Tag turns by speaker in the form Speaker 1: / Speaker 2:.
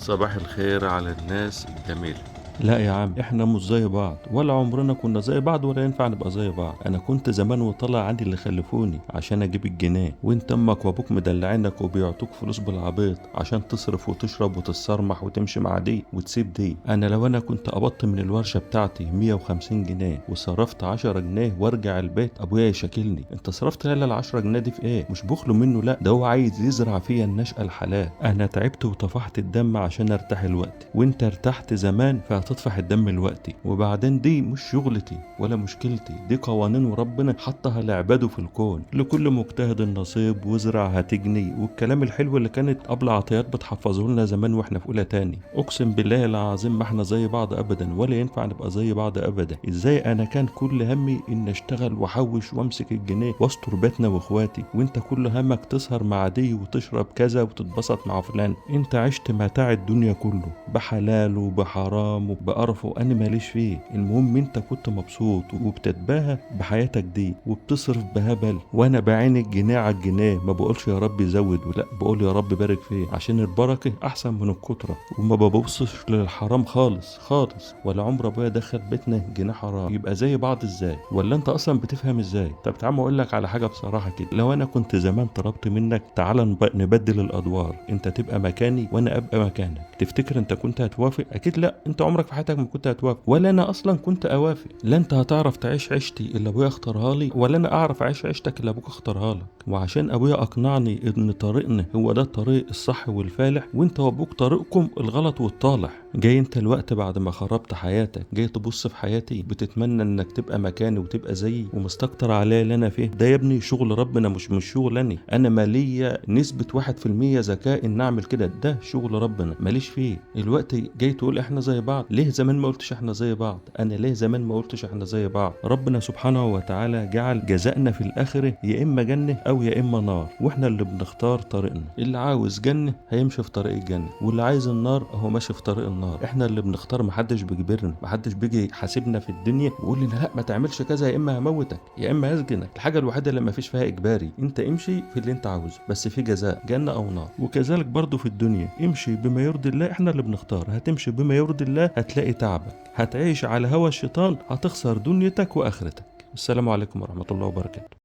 Speaker 1: صباح الخير على الناس الجميلة.
Speaker 2: لا يا عم، احنا مش زي بعض، ولا عمرنا كنا زي بعض، ولا ينفع نبقى زي بعض. انا كنت زمان وطلع عندي اللي خلفوني عشان اجيب الجنيه، وانت امك وابوك مدلعينك وبيعطوك فلوس بالعبيط عشان تصرف وتشرب وتتصرمح وتمشي مع دي وتسيب دي. انا لو انا كنت قبضت من الورشة بتاعتي 150 جنيه وصرفت 10 جنيه وارجع البيت ابويا يشاكلني، انت صرفت يلا ال 10 جنيه دي في ايه؟ مش بخله منه، لا ده هو عايز يزرع فيا النشأة الحلال. انا تعبت وطفحت الدم عشان ارتاح الوقت، وانت ارتحت زمان فهتطفح الدم الوقتي. وبعدين دي مش شغلتي ولا مشكلتي، دي قوانين وربنا حطها لعباده في الكون، لكل مجتهد النصيب وازرع هتجني، والكلام الحلو اللي كانت قبل عطيات بتحفظه لنا زمان واحنا في اولى تاني. اقسم بالله العظيم ما احنا زي بعض ابدا، ولا ينفع نبقى زي بعض ابدا. ازاي انا كان كل همي ان اشتغل واحوش وامسك الجنيه واستر بيتنا واخواتي، وانت كل همك تسهر مع دي وتشرب كذا وتتبسط مع فلان. انت عشت متاع الدنيا كله بحلاله بحرامه بقرفه، انا ماليش فيه. المهم انت كنت مبسوط وبتتباهى بحياتك دي وبتصرف بهبل، وانا بعين الجنيه على الجنيه، ما بقولش يا رب يزود، ولا بقول يا رب بارك فيه، عشان البركة احسن من الكتره. وما ببصش للحرام خالص خالص، ولا عمر ابويا دخل بيتنا جنيه حرام. يبقى زي بعض ازاي؟ ولا انت اصلا بتفهم ازاي؟ طب تعال اقول لك على حاجة بصراحة كده، لو انا كنت زمان طلبت منك تعالى نبدل الادوار، انت تبقى مكاني وانا ابقى مكانك، تفتكر انت كنت هتوافق؟ اكيد لا، انت عمرك في حياتك ما كنت هتوافق، ولا انا اصلا كنت اوافق. لا انت هتعرف تعيش عيشتي اللي ابويا اختارها لي، ولا انا اعرف اعيش عيشتك اللي ابوك اختارها لك. وعشان ابويا اقنعني ان طريقنا هو ده الطريق الصح والفالح، وانت وابوك طريقكم الغلط والطالح، جاي انت الوقت بعد ما خربت حياتك جاي تبص في حياتي بتتمنى انك تبقى مكاني وتبقى زيي ومستكتر عليا اللي انا فيه ده. يا ابني شغل ربنا مش شغل انا ماليه نسبه 1% ذكاء ان اعمل كده، ده شغل ربنا ماليش فيه. الوقت جاي تقول احنا زي بعض، ليه زمان ما قلتش احنا زي بعض؟ انا ليه زمان ما قلتش احنا زي بعض؟ ربنا سبحانه وتعالى جعل جزائنا في الاخرة يا اما جنة او يا اما نار، واحنا اللي بنختار طريقنا. اللي عاوز جنة هيمشي في طريق الجنة، واللي عايز النار اهو ماشي في طريق النار. احنا اللي بنختار، محدش بيجبرنا، محدش بيجي يحاسبنا في الدنيا ويقول لنا لا ما تعملش كذا يا اما هموتك يا اما هسجنك. الحاجة الوحيدة اللي ما فيش فيها اجباري، انت امشي في اللي انت عاوزه، بس في جزاء جنة او نار. وكذلك برضو في الدنيا امشي بما يرضي الله، احنا اللي بنختار. هتمشي بما يرضي الله هتلاقي تعبك، هتعيش على هوى الشيطان هتخسر دنيتك واخرتك. السلام عليكم ورحمة الله وبركاته.